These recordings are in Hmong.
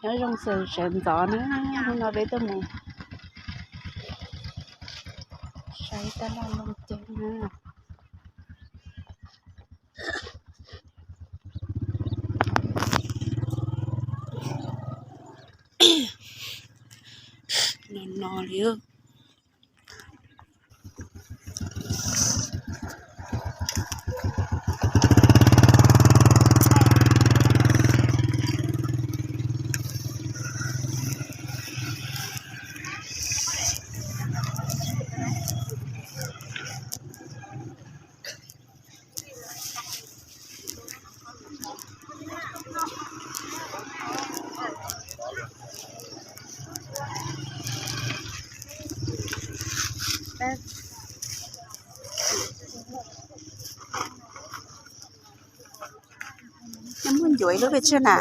Nyob zoo sawv ntxov na, hnub no peb tuaj mus saib tab laj looj ceeb na. No no li. Muaj ncuav ib lub pes tsawg na?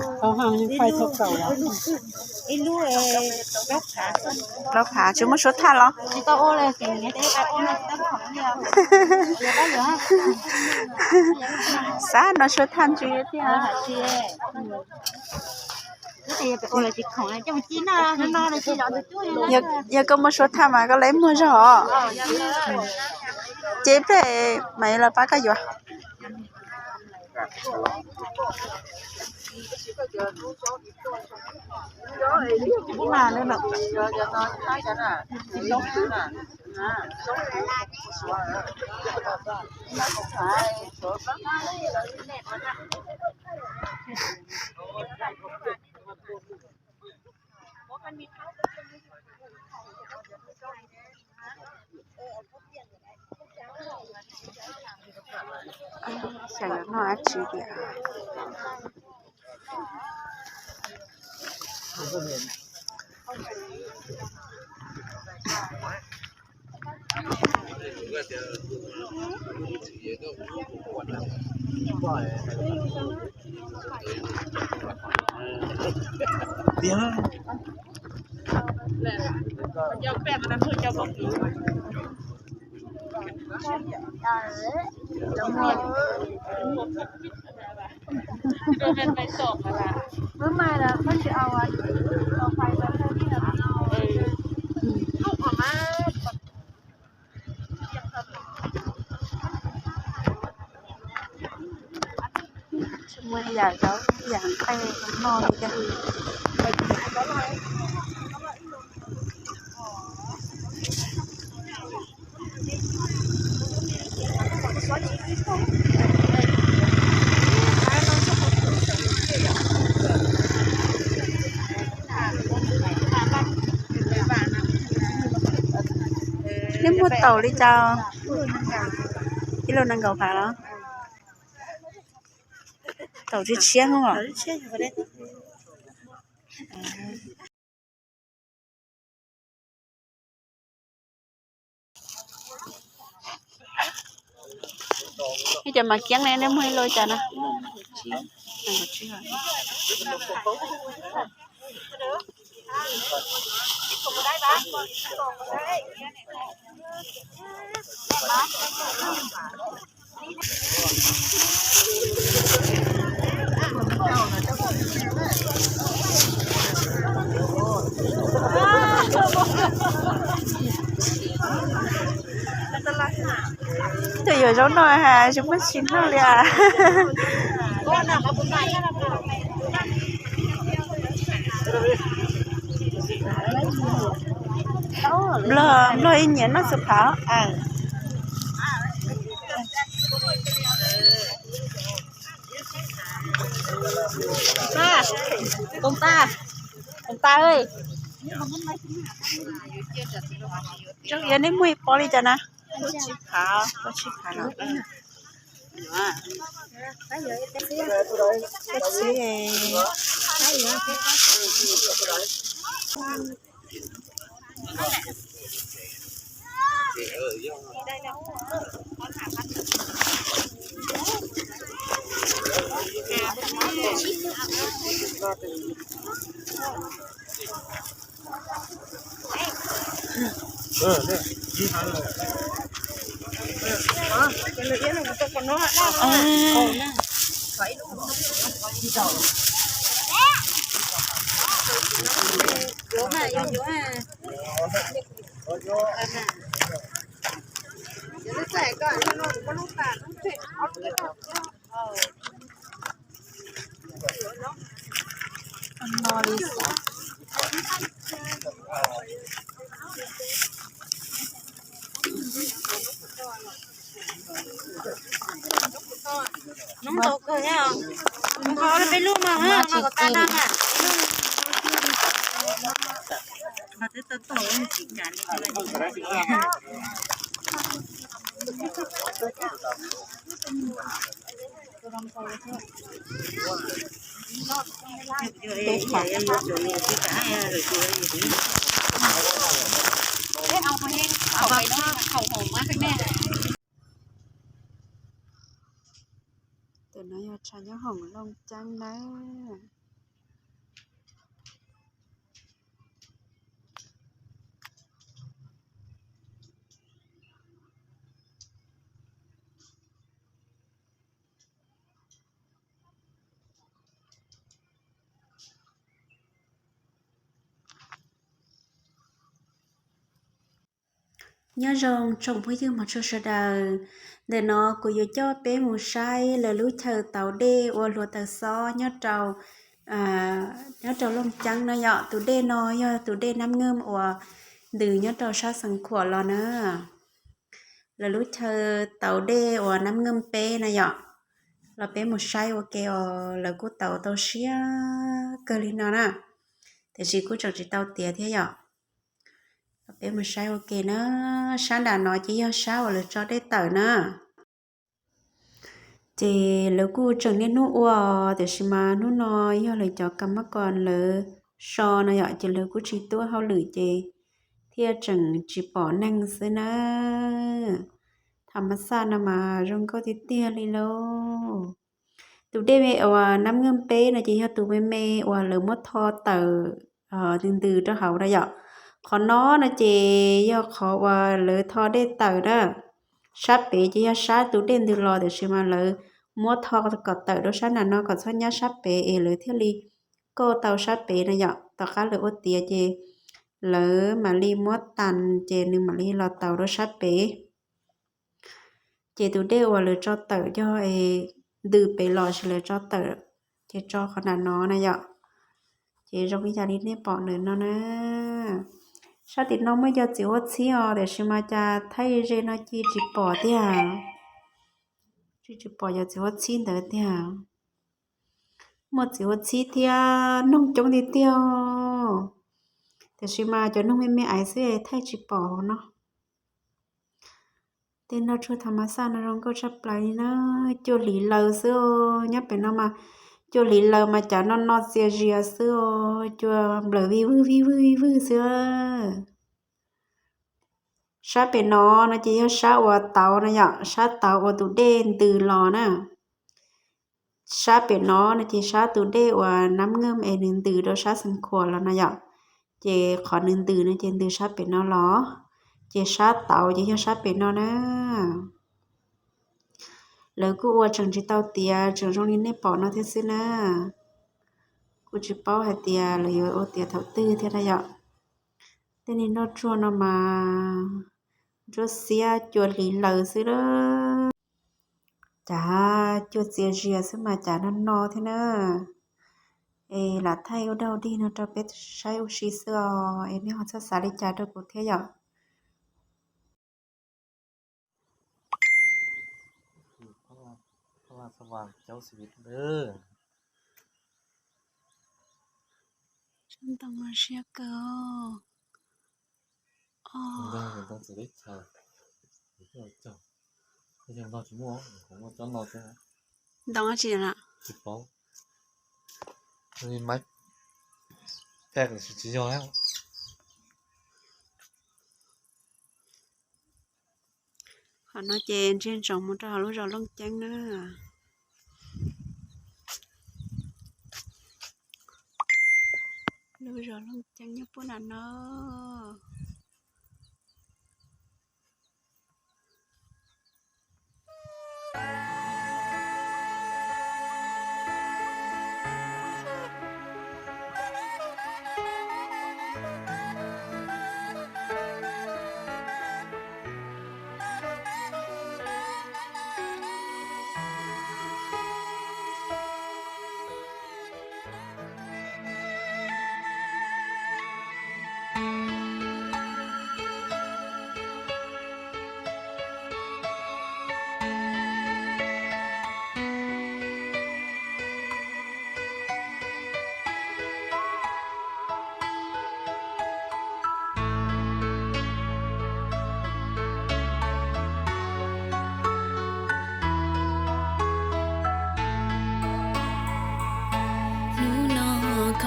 Plaub phav, tsis muaj suab thaj los? Xav noj suab thaj ntsis thiab. Yog koj muaj suab thaj mas koj lawv muag zog os. Ces peb mam los pab koj yuav. Xyov yuav noj dab tsi tiag. Tsis muaj ib yam zaub ib yam nqaij noj li tiag. Neb muag taum li cas? Ib lub nees nkaum phav los? Taum tshiab tshiab os. Ib cov mas kiab ne, neb muag ib lub cas na? Twb yuav zaub noj has tsis muaj tsis noj li as. Nplog, Nplog ib nyiam noj xus phav. Koos tas, koos tas, koos tas, yog neb muag ib pob li cas na? Tsib phav, tsib phav los. Hnub ntau kawg thiab os. Mus kho peb lub mas, no kom tas no mas. Qhov twb tau tau tsis kav li. Tus no yog tshav nyob hoom Looj Ceeb nawb. Nyob zoo tsoom phooj ywg mog tshua sawv daws, ntawm no kuv yuav coj peb mus saib lawv lub chaw tauv dej ua hluav taws xob nyob rau, nyob rau Looj Ceeb no yom. Tus dej no yog tus dej Nab Nkeej uas ntws nyob rau sab Xeev Khuam los na. Lawv lub chaw tauv dej uas Nab Nkeej peb na yom, los peb mus saib ua ke os, lawv kuj tauv tau siab kawg li no na, tiam sis kuj tseem tsis tau tiav thiab yom. Los peb mus saib ua ke na, sab nram no ces yog sab uas lawv tso dej tawm na. Ces lawv kuj tseem niaj hnub ua, tiam sis mas hnub no yog lawv cov kam mab kos lawv so no yom, ces lawv kuj tsis tuaj hauj lwm ces thiaj tseem tsis pom neeg xwb na. Tham mas xaj no mas zoo nkauj tiag tiag li lauj. Tus dej uas Nab Nkeej peb no ces yog tus me me uas lawv muab tho tawm ntws ntws rau hauv na yom. Qhov no no ces yog qhov uas lawv tho dej tawm na. Sab pem ces yog sab tus dej ntws los, tiam sis mas lawv muab tho kom tawm rau sab nram no kom txhob nyab sab pem es lawv thiaj li kauj tau sab pem na yom. Tom qab lawv ua tiav ces lawv mam li muab tas ces nws mam li los tauv rau sab pem. Ces tus dej uas lawv tso tawm yog ntws pem los ces lawv tso tawm, ces tso qhov nram no na yom. Ces zoo ib yam li nej pom ntawm no na. Sab tim no muaj cov txiv huab txhib os, tiam sis mas cas thaij ze no cia tsis pom tiag. Tsis, tsis pom cov txiv huab txhib ntawd tiag. Muaj txiv huab txhib thiab noog coob tiag tiag, tiam sis mas cov noog me me aiv xwb thaij tsis pom no. Tej nroj tsuag tham mas xaj no zoo nkauj tshaj plaws li na. Cua hliv laws xwb os, nyob pem no mas cua hliv laws mas cav no no txias zias xwb os, cua nplawm vij vwg vij vwg vij vwg xwb. Sab pem no no ces yog sab uas tauv no yom, sab tauv uas tus dej ntws los na. Sab pem no no ces sab tus dej uas Nab Nkeej es nws ntws rau sab Xeev Khuam los no yom. Ces qhov nws ntws no ces ntws sab pem no los, ces sab tauv ces yog sab pem no na. Lawv kuj ua tseem tsis tau tiav, tseem zoo li nej pom no thiab xwb na. Kuj tsis paub hais tias lawv yuav ua tiav thaum twg thiab na yom. Tej niag nroj tsuag no mas ntsuab xiab cua hliv laws xwb na. Cav cua txias zias xwb mas cav no no thiab na. Es lam thaij ua dau dig no rau peb saib ua si xwb os, es nej ho txhob xav li cas rau kuv thiab yom. Ntoo siab kawg. Ntoo tsis na. Qhov no ces ntsia ntsoov mus rau hauv lub zos Looj Ceeb na. Lub zos Looj Ceeb nyob puag nram no.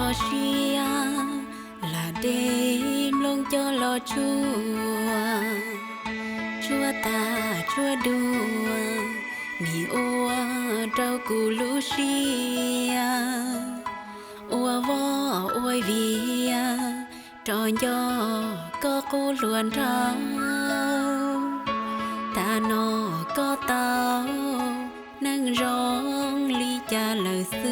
Siab lam dej nplooj coj los tsuag, tsuag tag tsuag dua, nim ua rau kuv lub siab ua voj ua vias rov nco koj qub hluas nraug. Tag no koj tau neej zoo li cas lawm xwb?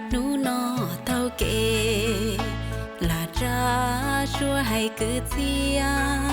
Hnub no taug kev lam tsa suab hais kwv txhiaj.